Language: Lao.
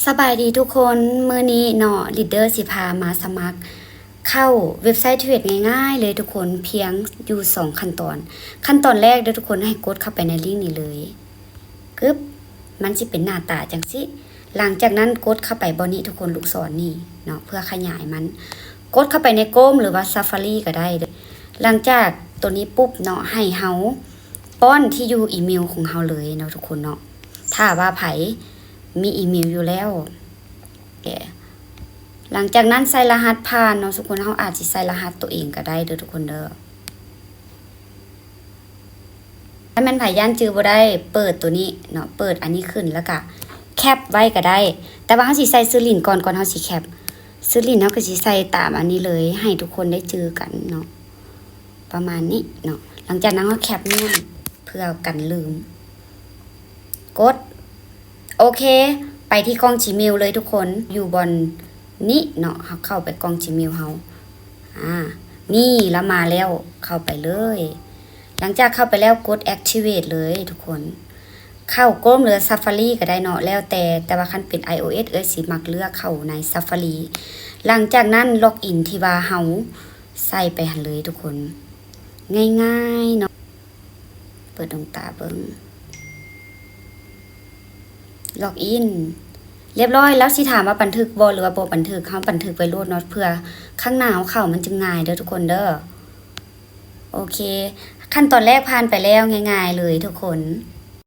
ສະບາຍດີທຸກຄົນ, ມື້ນີ້ເນາະ ລີດເດີຊິພາມາສະໝັກເຂົ້າເວັບໄຊເທຣດງ່າຍໆເລີຍທຸກຄົນ, ພຽງຢູ່ສອງຂັ້ນຕອນ. ຂັ້ນຕອນແລກເດີທຸກຄົນ, ໃຫ້ກົດເຂົ້າໄປໃນລິ້ງນີ້ເລີຍ. ກຶບ, ມັນຊິເປັນໜ້າຕາຈັ່ງຊີ້. ຫຼັງຈາກນັ້ນກົດເຂົ້າໄປບ່ອນນີ້ທຸກຄົນ, ລູກສອນນີ້ເນາະ, ເພື່ອຂະຫຍາຍມັນ. ກົດເຂົ້າໄປໃນໂຄຣມ ຫຼືວ່າຊາຟາຣີກໍໄດ້ເດີ. ຫຼັງຈາກໂຕນີ້ປຸບເນາະ, ໃຫ້ເຮົາປ້ອນທີ່ຢູ່ອີເມວຂອງເຮົາເລີຍເນາະທຸກຄົນເນາະ. ຖ້າວ່າໃຜມີອີເມວຢູ່ແລ້ວ, ແກ ຫຼັງຈາກນັ້ນໃສ່ລະຫັດຜ່ານເນາະທຸກຄົນ, ເຮົາອາດຊິໃສ່ລະຫັດໂຕເອງກໍໄດ້ເດີທຸກຄົນເດີ. ຖ້າແມ່ນໃຜຢ້ານຈື່ບໍ່ໄດ້, ເປີດໂຕນີ້ເນາະ, ເປີດອັນນີ້ຂຶ້ນ ແລ້ວກະແຄບໄວ້ກໍໄດ້. ແຕ່ວ່າເຮົາຊິໃສ່ຊື່ຫຼິ້ນກ່ອນ, ກ່ອນເຮົາຊິແຄບຊື່ຫຼິ້ນ, ເຮົາກໍຊິໃສ່ຕາມອັນນີ້ເລີຍ, ໃຫ້ທຸກຄົນໄດ້ຈື່ກັນເນາະ. ປະມານນີ້ເນາະ. ຫຼັງຈາກນັ້ນເຮົາແຄບມ້ວນເພື່ອກັນລືມ. ກົດ ໂອເຄ, ໄປທີ່ກ່ອງຈີເມວເລີຍທຸກຄົນ, ຢູ່ບ່ອນນີ້ເນາະ, ເຮົາເຂົ້າໄປກ່ອງຈີເມວເຮົາ. ອາ ນີ້ລະມາແລ້ວ, ເຂົ້າໄປເລີຍ. ຫຼັງຈາກເຂົ້າໄປແລ້ວ ກົດແອັກທິເວດເລີຍທຸກຄົນ. ເຂົ້າໂຄຣມ ຫຼື ຊາຟາຣີກໍໄດ້ເນາະ, ແລ້ວແຕ່, ແຕ່ວ່າຄັນເປັນໄອໂອເອສ ເອື້ອຍຊິມັກເລືອກເຂົ້າໃນຊາຟາຣີ. ຫຼັງຈາກນັ້ນລັອກອິນທີ່ວ່າເຮົາໃສ່ໄປຫັ້ນເລີຍທຸກຄົນ. ງ່າຍໆເນາະ. ເປີດດວງຕາເບິ່ງ. ລັອກອິນລຽບຮ້ອຍ. ລາວຊິຖາມວ່າບັນທຶກບໍ່ ຫຼືວ່າບໍ່ບັນທຶກ, ເຮົາບັນທຶກໄວ້ໂລດເນາະ, ເພື່ອຄັ້ງໜ້າເຮົາເຂົ້າມັນຈຶ່ງງ່າຍເດີທຸກຄົນເດີ. ໂອເຄ, ຂັ້ນຕອນແລກຜ່ານໄປແລ້ວ, ງ່າຍໆເລີຍທຸກຄົນ.